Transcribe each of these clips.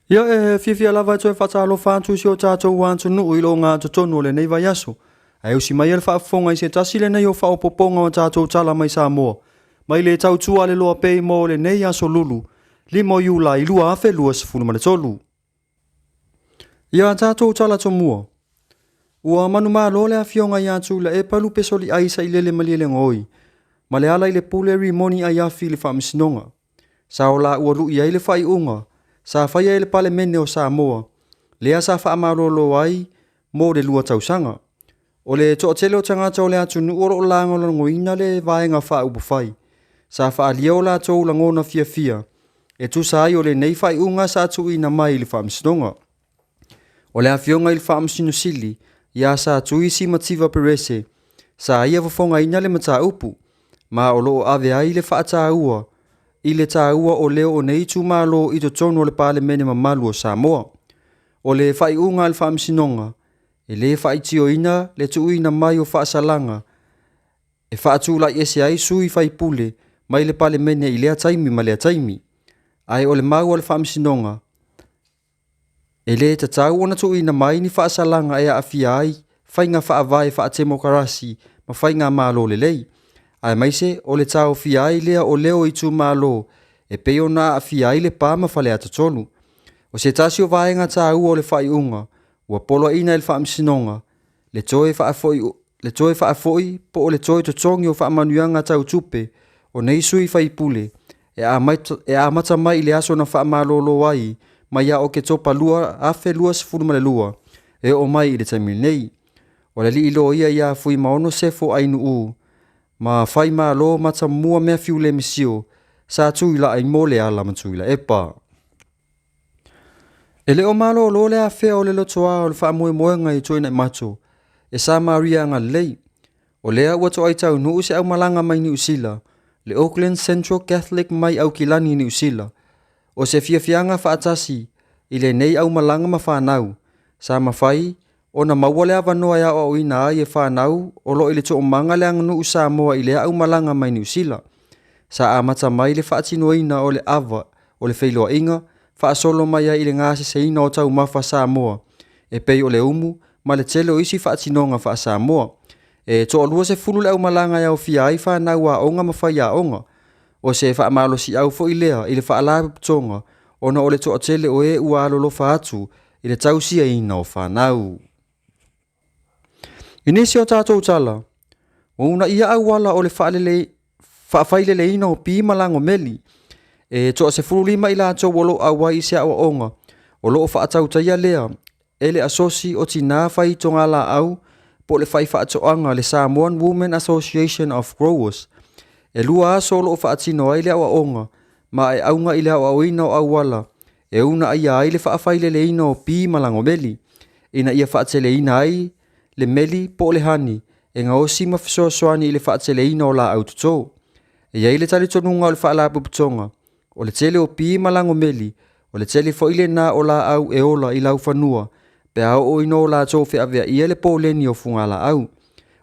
Ia, e fiafia lava e toe faatalofa atu i si o tatou atunuu i le ogatotonu o lenei vaiaso. Ae usi mai le faafofoga i se tasi lenei o faaopoopoga o tatou tala mai Samoa, mai le tautua a le Loa Pay mo lenei aso Lulu, 5 o Iulai 2023. Ia tatou tala tomua. Ua manumalo le afioga ia Tuilaepa Lupesoliai Sailele Malielegaoi ma Lealailepule Rimoni Aiafi i le Faamasinoga. Sa o la ua lui ai le faaiuga sa faia e le Palemene o Samoa, lea sa faamalolo ai mo le 2 tausaga. O le toatele o tagata o le atunuu o lo o lagolagoina le Vaega Faaupufai, sa faaalia o latou lagona fiafia e tusa ai o lenei faaiuga sa tuuina mai i le Faamasinoga. O le afioga i le Faamasino Sili ia Satui Simativa Perese sa ia fofogaina le mataupu, ma o lo o ave ai le faataua i le taua o leo o nei itumalo i totonu o le Palemene mamalu o Samoa. O le faaiuga a le Faamasinoga, e le faaitioina le tuuina mai o faasalaga e faatulai ese ai sui faipule mai le Palemene i lea taimi ma lea taimi. Ae o le mau a le Faamasinoga, e le tatau ona tuuina mai ni faasalaga e aafia ai faiga faavae faatemokarasi ma faigamalo lelei, aemaise o le taofia ai lea o leo o itumalo e pei ona aafia ai Lepa ma Faleata 3. O se tasi o vaega taua o le faaiuga ua poloaiina e le Faamasinoga le toe faafoi le toe faafoi po o le toe totogi o faamanuiaga tau tupe o nei sui faipule e amata mai i le aso na faamalolo ai mai ia Oketopa 2022 e oo mai i le taimi nei. O le alii loia ia Fuimaono Sefo Ainuu ma Faimalo Matamua Matthew Lemisio sa tuilai mo Leala ma Tuilaepa. E le o malolo le afea o le lotoa o le faamoemoega i Tuanaimato e Samaria Agalelei. O lea ua toai taunuu se aumalaga mai Niu Sila, le Auckland Central Catholic mai Aukilani Niu Sila. O se fiafiaga faatasi i lenei aumalaga ma fanau, sa mafai ona maua le avanoa e aoaoina ai e fanau o lo o i le toomaga le aganuu Samoa i lea aumalaga mai Niu Sila. Sa amata mai le faatinoina o le ava o le feiloaiga faasolo mai ai i le gaseseina o taumafa Samoa e pei o le umu ma le tele o isi faatinoga faa-Samoa. E toa-20 le aumalaga e aofia ai fanau aoga ma faiaoga. O se faamalosiau foi lea i le faalapotopotoga ona o le toatele o e ua alolofa atu i le tausiaina o fanau. I nisi o tatou tala, ua uunaia auala o le faafaileleina o pi ma lagomeli. E toa-15 i latou o lo o auai i se aoaoga o lo o faatautaia lea e le Asosi o Tinā Fai Togalaau po o le Faifaatoaga le Samoan Women Association of Growers. E 2 aso o lo o faatino ai le aoaoga ma e auga i le aoaoina o auala e uunaia ai le faafaileleina o pi ma lagomeli, ina ia faateleina ai le meli po o le hani e gaosi ma fesoasoani i le faateleina o laau toto. E i ai le talitonuga o le faalapotopotoga, o le tele o pi ma lagomeli, o le tele foi lena o laau e ola i laufanua pe a oo ina o latou feaveaia le poleni o fugalaau.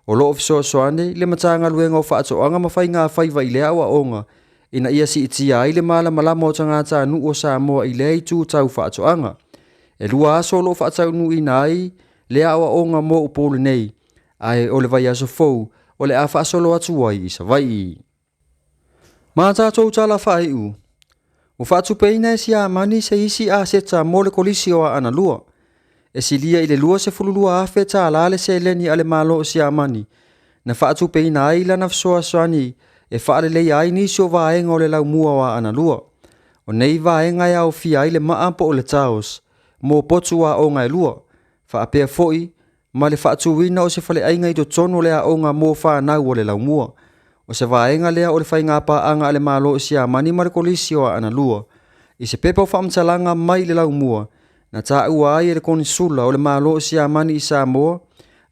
O lo o fesoasoani le Matagaluega o Faatoaga ma Faiga Faiva i lea aoaoga ina ia siitia ai le malamalama o tagatanuu o Samoa i lea itu tau faatoaga. E 2 aso o lo o faataunuuina ai lea aoaoga mo Upolu nei, ae o le vaiaso fou o le a faasolo atu ai i Savaii. Ma tatou tala faaiu, ua faatupeina e Siamani se isi aseta mo le Kolisi o Aana Lua. E silia i le $22,000 tālā le seleni a le Malo o Siamani na faatupeina ai lana fesoasoani e faaleleia ai nisi o vaega o le laumua o Aana Lua. O nei vaega e aofia ai le maa po o le taos mo potu aoga e 2, faapea foi ma le faatuina o se faleaiga i totonu o le aoga mo fanau o le laumua. O se vaega lea o le faiga paaga a le Malo o Siamani ma le Kolisi o Aana Lua. I se pepa o faamatalaga mai le laumua, na taua ai e le Konisula o le Malo o Siamani i Samoa,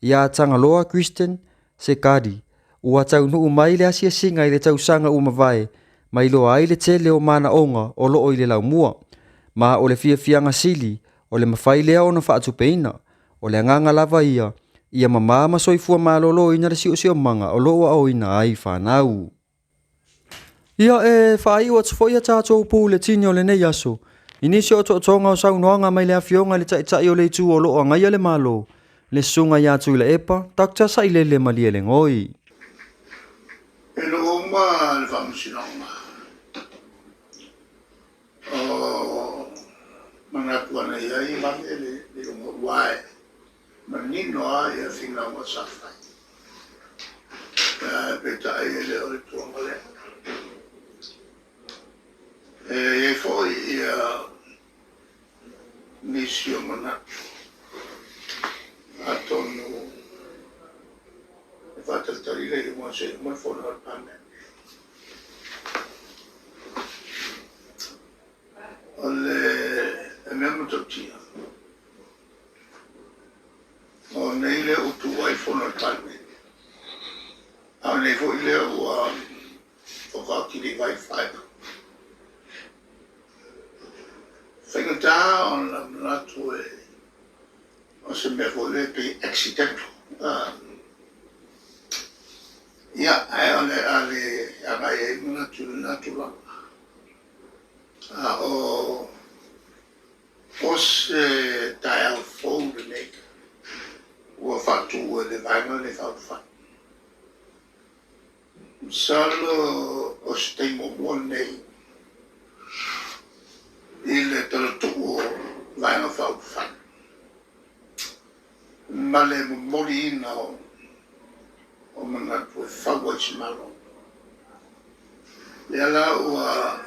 ia Tagaloa Christian Sekadi, ua taunuu mai le asiasiga i le tausaga ua mavae, ma iloa ai le tele o manaoga o lo o i le laumua. Ma o le fiafiaga sili o le mafai lea ona faatupeina. O le agaga lava ia, ia mamā ma soifua maloloina le siosiomaga o lo o aoina ai fanau. Ia e faaiu atu foi a tatou puletini o lenei aso. I nisi o otootoga o saunoaga mai le Afioga i le Taitai o le Itu o lo o agaia le Malo, le Susuga ia Tuilaepa, Doctor Sailele Malielegaoi. Ina ua uma le Faamasinoga o manatu ana i ai vave le iloga ua e manino lava ia finauga sa fai. Ae peitai e le o le tulaga lea. E i ai foi ia nisi o manatu atonu e faatalitali le iuga se i uma le fono a le Palemene. O le mea matautia, o nei lea ua tuua ai le fono a le Palemene, a o nei foi lea ua faatoa kiliva ai le faaiuga. Faigata ona manatu e o se mea foi lea pei accidental. Ia, ae o le a le agai ai manatu i lena tulaga. A o o se taeao fou lenei ua faatu e le Vaega lenei Faaupufai. Masalo o se taimi muamua lenei i le talatuu o Vaega Faaupufai ma le momoliina o manatu e fau ai se Malo. Lea la ua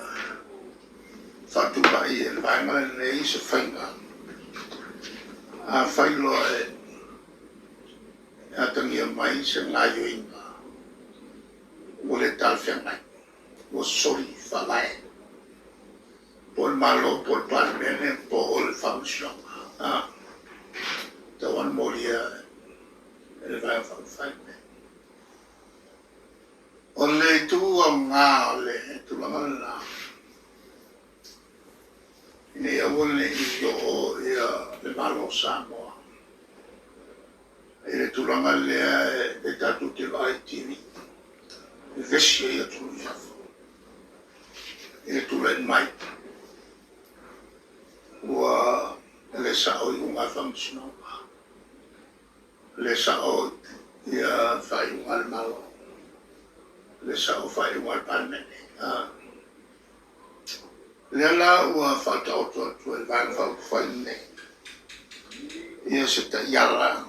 faatulai e le Vaega lenei se faiga, afai loa e atagia mai se gaoioiga ua le talafeagai, ua soli faavae, po o le Malo, po o le Palemene, po o le Faamasinoga, a, tatau lava ona molia e le Vaega Faaupufai lenei. O le itu aoga o le tulaga lena, ina ia aua ne i oo le Malo o Samoa i le tulaga lea e tatou te vaai i TV, vevesi ai atunuu i fafo i le tulai mai ua le sao iuga a le Faamasinoga, le sao ia faaiuga a le Malo, le sao faaiuga a le Palemene. Lea la ua faataoto atu e le Vaega Faaupufai lenei ia se taiala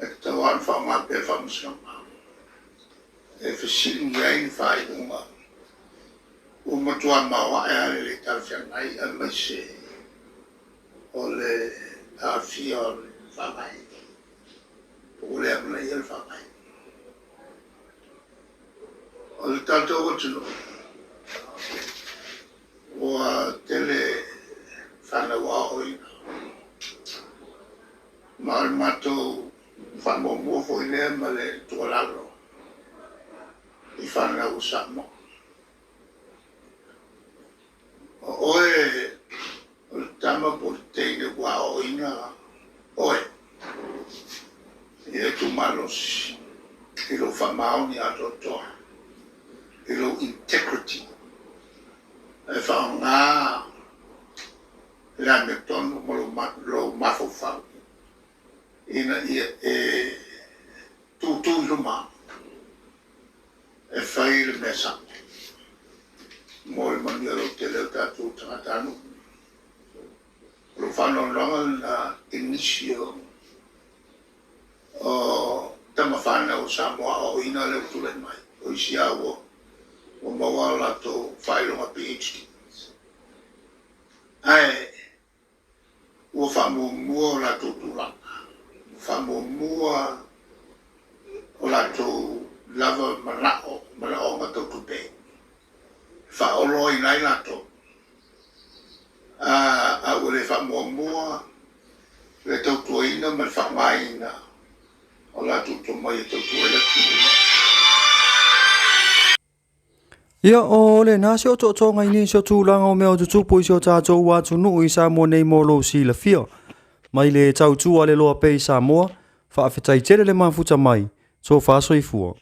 e tatau lava ona faaaoga pea e le Faamasinoga e fesiligia ai ni faaiuga ua matua maoae lava le le talafeagai aemaise o le aafia o le Faavae po ua le amanaia le Faavae. O le tatou atunuu ua tele fanau aoaoina, ma o le matou faamuamua foi lea ma le tuualalo i fanau o Samoa. O oe o le tama po o le teine ua aoaoina oe ia e tuumalosi i lou faamaoni atoatoa, i lou integrity, e faaaoga le amiotonu ma lou mafaufau ina ia e tutu i luma e fai le mea sao mo le manuia lautele o tatou tagatanuu. O lou faanoanoaga lena i nisi o tama fanau o Samoa aoaoina lea ua tulai mai, o isi lava ua maua a latou faailoga PhD, ae ua faamuamua o latou tulaga, ua faamuamua o latou lava manao, manaoga tau tupe, e faaoloaina ai latou, a ua le faamuamua le tautuaina ma le faaaogaina o latou tomai e tautua ai le atunuu. Ia, o lena se otootoga i nisi o tulaga o mea o tutupu i si o tatou atunuu i Samoa nei mo lou silafia. Mai le tautua a le Loa pea i Samoa, faafetai tele le mafuta mai, tofa soifua.